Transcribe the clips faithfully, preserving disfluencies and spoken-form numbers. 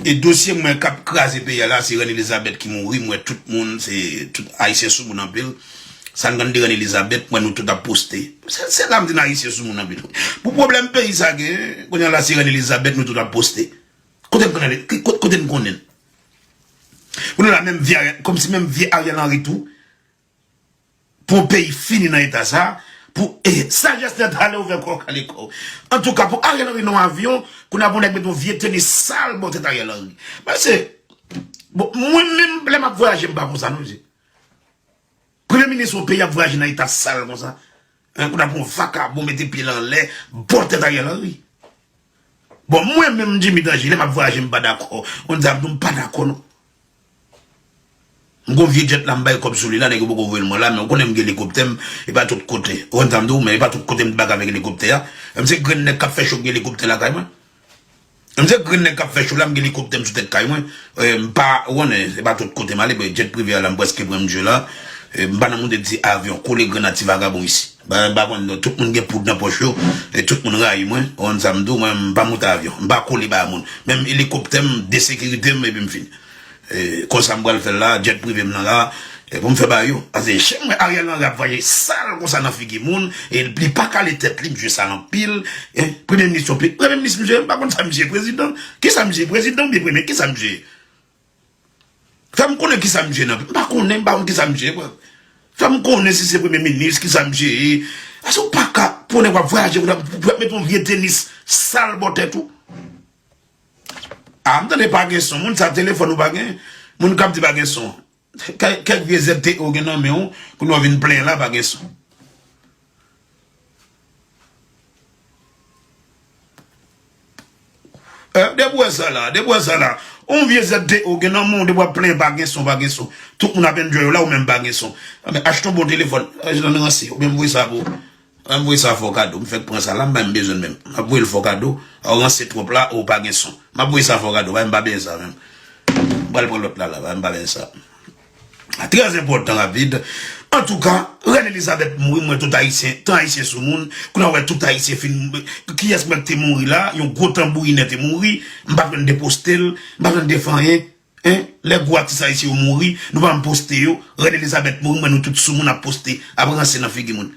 E dosye mwen k ap kraze peyi a la, se Reine Elizabeth ki mouri. M wè tout moun, se tout Ayisyen sou moun anpil. Sa n konn de Reine Elizabeth, m wè nou tout ap poste. Se, se la m di n Ayisyen sou moun anpil. Pou pwoblèm peyi sa gen, kounye a la se Reine Elizabeth nou tout ap poste. Kote n konnen, kote, kote n konnen? Kounye a la menm vye Ariel, kòmsi menm vye Ariel Henry tou. Pou yon peyi fini nan eta sa, pou, eh, sajès nèt ale ouvè kò w kale kò w. Antouka, pou Ariel Henry nan yon avyon, kounye a pou nèg mete yon vye tenis sal bò tèt Ariel Henry. Mesye, bon, mwen menm, lè m ap vwayaje, m pa konsa non, mesye. Premye minis yon peyi ap vwayaje nan eta sal konsa. Hein, kounye a pou yon vakabon mete pye l anlè, bò tèt Ariel Henry. Bon, mwen menm, Jimmy Danje, lè m ap vwayaje, m pa dakò. Ou konn sa m di w, m pa dakò non. M gon vye djèt la, m bay kòb sou li la, nèg yo poko voye l mwen la, men ou konnen m gen elikoptè m, e pa tout kote. Ou konn sa m di w, men e pa tout kote m debake avèk elikoptè a. M se grenn nèg k ap fè cho, m gen elikoptè lakay mwen. M se grenn nèg k ap fè cho la, m gen elikoptè m sou tèt kay mwen. Eh, m pa, ou konnen, se pa tout kote m ale, men djèt prive a la, m prèske pran m je la. Eh, m pa nan moud di avyon, kole grenn a ti vagabon isi. M pa, m pa konn, tout moun gen poud nan pòch yo, e tout moun rayi mwen, ou konn sa m di w, mwen, m pa monte avyon, m pa kole ba moun. Menm elikoptè m, de sekirite m, epi m fini. Eh, konsa m pral fè l la, djèt prive m nan la, eh, pou m fè ba yo. Paske jan m wè Ariel Henry ap voye sal konsa nan figi moun, e li pa kale tèt li, misye sal anpil. Eh, premye minis yon peyi, premye minis misye, m pa konn sa misye prezidan. Kisa misye prezidan oubyen premye, kisa misye ye? Fè m konnen kisa misye nan, m pa konnen, m pa konn kisa misye ye. Fè m konnen si se premye minis, kisa misye ye. Paske ou pa ka, pou nèg w ap vwayaje, pou w ap mete yon vye tenis sal bò tèt ou. Ah, m tande pa gen son. Moun sa telefòn ou pa gen? Moun k ap di pa gen son. Kè-, kèk vye Z T E w gen nan men w, kounye a w vin plenyen la pa gen son. Eh, depi w wè sa la, depi w wè sa la, yon vye Z T E w gen nan men w, depi w ap plenyen pa gen son, pa gen son. Tout moun ap enjoy yo la, ou menm pa gen son. Anben, achte yon bon telefòn, achte yon ranse, oubyen m voye sa pou ou. M voye sa fè w kado. M fèk pran sa la, m pa menm bezwen l menm. M ap voye l fè w kado. Ou ranse twòp la, ou pa gen son. M ap voye sa fè w kado, pa m pa bezwen sa menm. M pral pran lòt la la, pa m pa bezwen sa. Trè enpòtan, rapid. Antouka, Rèn Elizabèt mouri, m wè tout Ayisyen, tan Ayisyen sou moun, kounye a w wè tout Ayisyen fin, kiyès mwen k te mouri la, yon gwo tanbourinè te mouri, m pa t konn deposte l, m pa t konn defè anyen. Hein? Lè gwo atis ayisyen yo mouri, nou pa janm poste yo. Rèn Elizabèt mouri, m wè nou tout sou moun ap poste, ap ranse nan figi moun.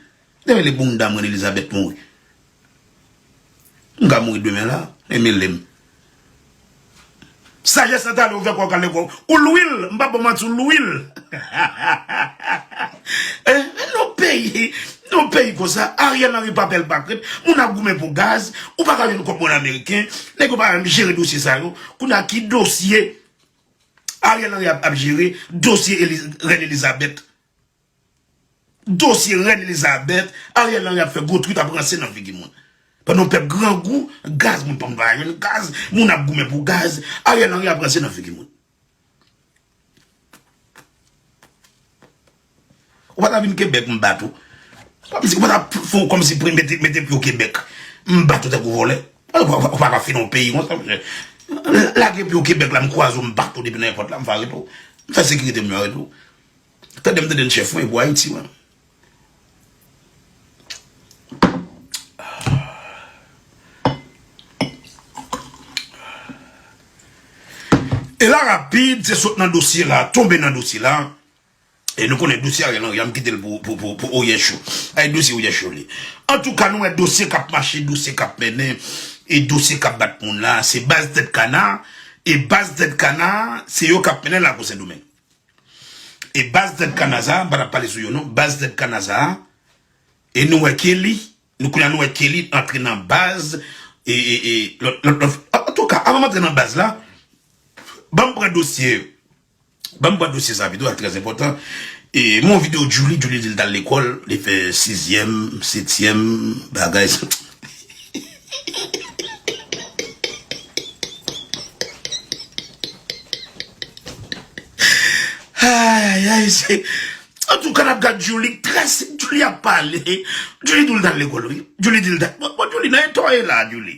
Demele bounda m, Rèn Elizabèt mouri. M ka mouri demen la, demele m. Sajès nan tale ouvè kò w kale kò w. Ou lwil, m pa ba w manti, ou lwil. Eh, men nou peyi, nou peyi konsa, Ariel Henry pa pè l pa krent, moun ap goumen pou gaz, ou pa ka jwenn kòb moun ameriken, nèg yo pa menm jere dosye sa yo. Kounye a ki dosye Ariel Henry ap, ap jere dosye Eli-, Rèn Elizabèt. Dosye Rèn Elizabèt, Ariel Henry ap fè gwo twit ap ranse nan figi moun. Pandan yon pèp grangou, gaz, moun pa, moun pa jwenn gaz, moun ap goumen pou gaz, Ariel Henry ap ranse nan figi moun. Ou pa ta vin Kebèk, m bat ou. Kòmsi, ou pa ta fè w kòmsi pou mete, mete pye w Kebèk. M bat ou tankou vòlè. Ou pa, ou pa, ou pa ka fin yon peyi konsa, mesye. Lage pye w Kebèk la, m kwaze w, m bat ou depi nan èpòt la, m fè arete w. M fè sekirite m yo arete w. Tande m tande n chèf mwen, e pou Ayiti, mwen. E la rapid, se sot nan dosye la, tonbe nan dosye la. E nou konnen dosye Ariel Henry a, m kite l pou, pou, pou, pou Oyè Cho. Ay, dosye Oyè Cho li. Antouka, nou wè dosye k ap mache, dosye k ap mennen, e dosye k ap bat moun la, se baz tèt kana, e baz tèt kana, se yo k ap mennen l a Sendomeng. E baz tèt kana sa, m pa t ap pale sou yo non, baz tèt kana sa, e nou wè Kelly, nou kounye a nou wè Kelly antre nan baz, e, e, e, lòt, lòt, lòt, antouka, avan m antre nan baz la, ban m pran dosye, ban m pran dosye sa pito, sa trè enpòtan. E, m wè yon videyo Djouly, Djouly di l t al lekòl, li fè sizyèm, setyèm, bagay sa. Ay, ay, ay, se, antouka, n ap gad Djouly, trè sik, Djouly ap pale. Djouly di w l t al lekòl, wi. Djouly di l t al, bon, bon, Djouly, nan eta w ye la, Djouly.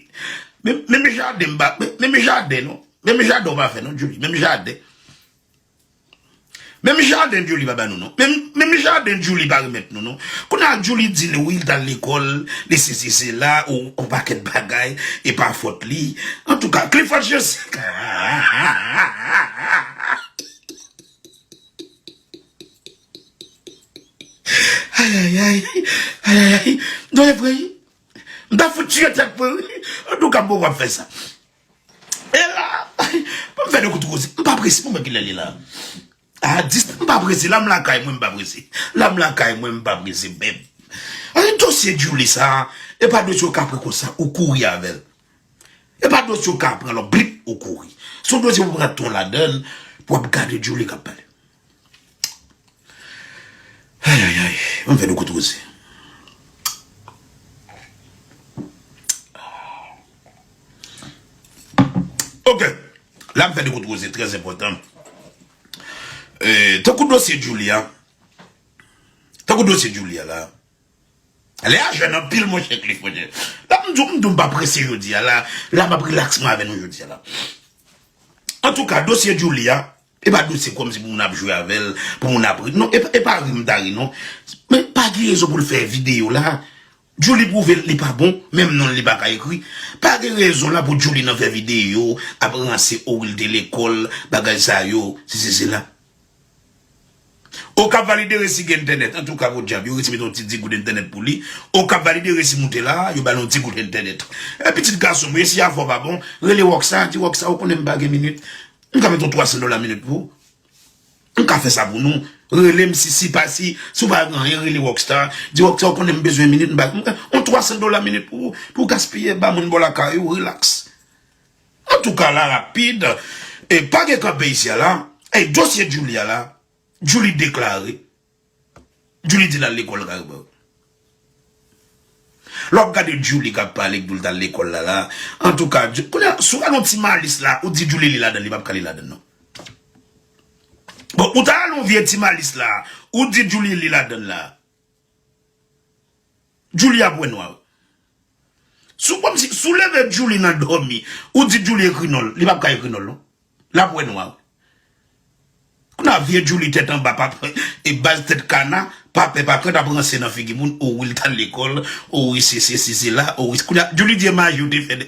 Men, menm jaden, m pa, men, menm jaden, non. Menm jaden, w pa fè, non, Djouly. Menm jaden. Menm jaden Djouly pa ba nou non. Menm, menm jaden Djouly pa remèt nou non. Kounye a Djouly di nou wi, li t al lekòl, li sesi sela, ou, ou pakèt bagay, e pa fòt li. Antouka, Clifford Joseph. Ayayay, ayayay, non, e vre wi. M ta fout tiye tèt mwen wi. Antouka, m poko ap fè sa. E la, ban m fè de kout koze. M pa prese, m wè kilè li la. A dis, m pa prese, la m lakay mwen, m pa prese. La m lakay mwen, m pa prese menm. Ann dosye Djouly sa, e pa dosye w ka pran konsa, ou kouri avè l. E pa dosye w ka pran lò, blip, ou kouri. Se yon dosye pou pran tan w ladan l, pou w ap gade Djouly k ap pale. Ayayay, ban m fè de kout koze. Ok. La m fè de kout koze trè enpòtan. E, tankou dosye Djouly a, tankou dosye Djouly a la, lè a jèn anpil, monchè Cliff, monchè. La m di w, m di w m pa prese jodi a la, la m ap rilaks mwen avè nou jodi a la. Antouka, dosye Djouly a, e pa dosye kòmsi pou moun ap jwe avè l, pou moun ap ri. Non, e, e pa ri m ta ri, non. Men pa gen rezon pou l fè videyo la. Djouly pwouve l li pa bon, menm non l li pa ka ekri. Pa gen rezon la pou Djouly nan fè videyo, ap ranse, o wi l te lekòl, bagay sa yo, sesi sela. Okap valide resi gen entènèt. Antouka, podyab, yo resi mete yon ti di goud entènèt pou li. Okap valide resi moute la, yo ba l yon ti goud entènèt. E pitit gason m, resi a fò pa bon, rele Rockstar, di Rockstar, ou konnen m pa gen minit. M ka mete yon twa san dola minit pou ou. M ka fè sa pou nou. Rele m si, si pa si, si w pa gen anyen, rele Rockstar. Di Rockstar, ou konnen m bezwen minit, m pa, m ka, yon twa san dola minit pou ou, pou w gaspiye, ba moun bò lakay ou, rilaks. Antouka, la rapid, e pa gen kanpe isi a la, e dosye Djouly a la, Djouly deklare, Djouly di l al lekòl kay ou. Lè w ap gade Djouly k ap pale, k di w l t al lekòl la, la, antouka, Djou-, kounye a, si w gade yon ti malis la, ou di Djouly li ladan l, li p ap ka li ladan l, non. Bon, ou ta al yon vye ti malis la, ou di Djouly li ladan l la. Djouly ap wè nwa. Si w kòmsi, si w leve Djouly nan dòmi, ou di Djouly ekri non l, li p ap ka ekri non l, non. L ap wè nwa. Kounye a vye Djouly tèt anba, pa, e baz tèt kana, pa pè, pa krent ap ranse nan figi moun, o wi l t al lekòl, o wi se, se, se, se la, o wi, kounye a, Djouly di e maji w te fè de.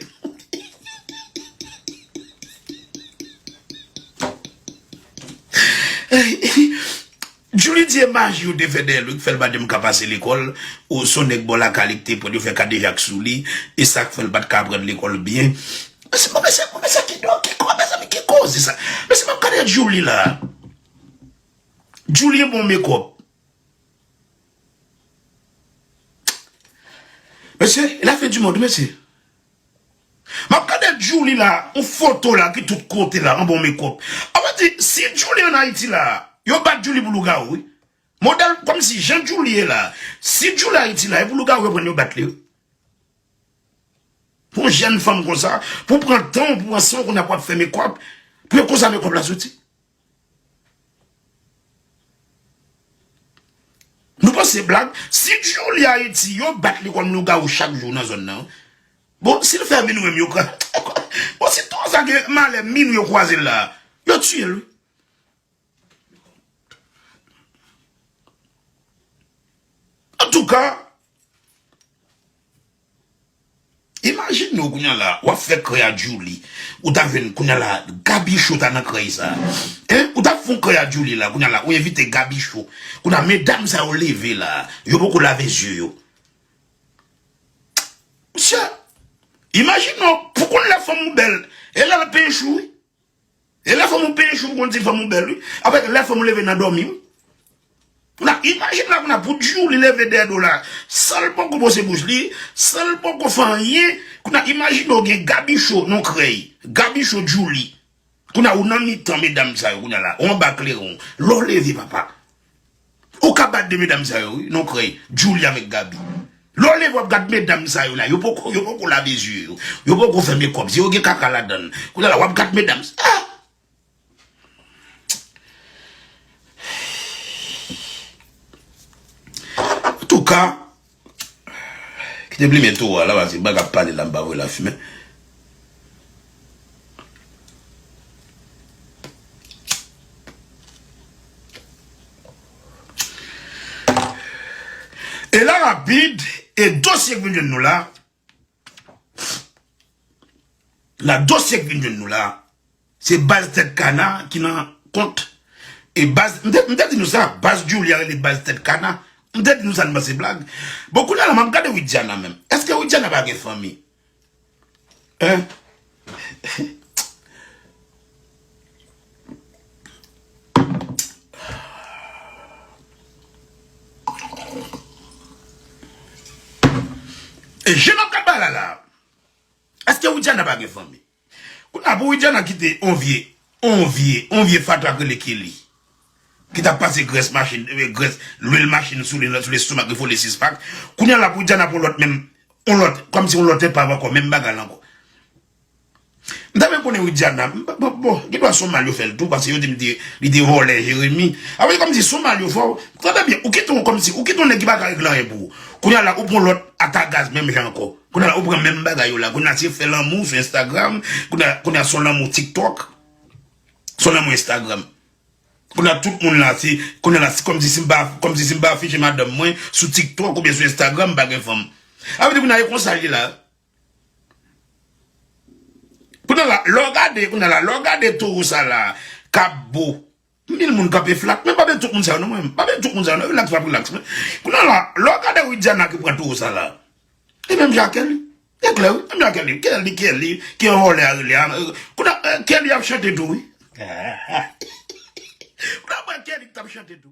Djouly di e maji yo te fè dèyè l wi, k fè l pa janm ka pase lekòl, o se yon nèg bò lakay li k te pran, yo fè kadejak sou li, e sa k fè l pa t ka aprann lekòl byen. Mesye, bon, mesye, bon, mesye, ki do, ki ko-, mezanmi, ki koze sa? Mesye, m ap gade Djouly la. Djouly bon mekòp. Mesye, e la fin du monde, mesye. M ap gade Djouly la, yon foto la ki tout kote la, anba yon mekòp. Sa vle di, si Djouly ann Ayiti la, yo bat Djouly pou lougawou, wi. Modèl kòmsi jan Djouly ye la, si Djouly Ayiti la, e pou lougawou yo pran yo bat li, wi. Pou yon jèn fanm konsa, pou pran tan, pou pran san, kounye a pou ap fè mekòp, pou yo konsa mekòp la soti. Nou panse blag? Si Djouly Ayiti, yo bat li kòm lougawou chak jou nan zòn nan. Bon, si l fè minwi menm, yo ka. Bon, si twa sa gen malè minwi yo kwaze l la, yo tiye l, wi. Antouka, imajine w kounye a la, w ap fè krèy a Djouly. Ou ta jwenn kounye a la, Gabichou ta nan krèy sa. Hein? Ou ta fè yon krèy a Djouly la, kounye a la, ou envite Gabichou. Kounye a, medam sa yo leve la, yo poko lave zye yo. Mesye, imajine w, pou konn lè fanm ou bèl, e lè l pench ou, wi. E lè fanm ou pench ou, pou konn di fanm ou bèl, wi. Avèk lè fanm ou leve nan dòmi, wi. Kounye a, imajine la, kounye a, pou Djouly leve dèyè do la, san l poko bwose bouch li, san l poko fè anyen, kounye a, imajine w gen Gabichou nan krèy, Gabichou Djouly. Kounye a, ou nan mitan medam sa yo, kounye a la, ou anba kleren, lè w leve, papa. Ou ka bat de medam sa yo, wi, nan krèy, Djouly avèk Gaby. Lè w leve w ap gad medam sa yo la, yo poko, yo poko lave zye yo. Yo poko fè mekòp, zye yo gen kaka ladan l. Kounye a la, w ap gad medam sa. Ah! Antouka, kite plimen towo a la, paske bag ap pale la, m pa vle lafimen. E la rapid, e dosye k vin jwenn nou la, la dosye k vin jwenn nou la, Se baz tèt kana ki nan kont. E baz, m te, m te di nou sa, baz Julia rele baz tèt kana. M te di nou sa, nou panse blag. Bon, kounye a la, m ap gade Widiana menm. Èske Widiana pa gen fanmi? Hein? E jan n ap gade bagay la la, èske Widiana pa gen fanmi? Kounye a pou Widiana kite on vye, on vye, on vye fatra k rele Kelly, ki t ap pase grès machin, eh, grès, lwil machin sou li, sou lestomak, li fole sis pak. Kounye a la pou Widiana pou lòt menm, on lòt, kòmsi on lòt epav ankò, menm bagay la ankò. M ta renmen konnen Widiana, m pa, bon, bon, gen dwa se on mal yo fè l tou, paske yo di m te, li te vòlè Jeremi. Apre, kòmsi se on mal yo fè w, tande byen, ou kite on kòmsi, ou kite on nèg ki pa ka regle anyen pou ou. Kounye a la, ou pran lòt atagaz menm jan ankò. Kounye a la, ou pran menm bagay yo la. Kounye a se fè lanmou sou Instagram. Kounye a, kounye a se on lanmou TikTok. Se on lanmou Instagram. Kounye a tout moun la, se, kounye a la, se kòmsi si m pa, kòmsi si m pa afiche madanm mwen sou TikTok oubyen sou Instagram, m pa gen fanm. Sa vle di kounye a e konsa l ye la. Kounye a la, lè w gade, kounye a la, lè w gade towo sa la, k ap bo. Anpil moun kanpe flat, men pa bezwen tout moun sa yo non, mwen. Pa bezwen tout moun sa yo non, relax, pa relax, men. Kounye a la, lè w gade Widiana ki pran towo sa la. E menm jan Kelly. E klè, wi, menm jan Kelly. Kelly, Kelly, ki yon vòlè a rele a. Kounye a, eh, Kelly ap chante tou, wi. Kounye a, mwen, Kelly ki t ap chante tou.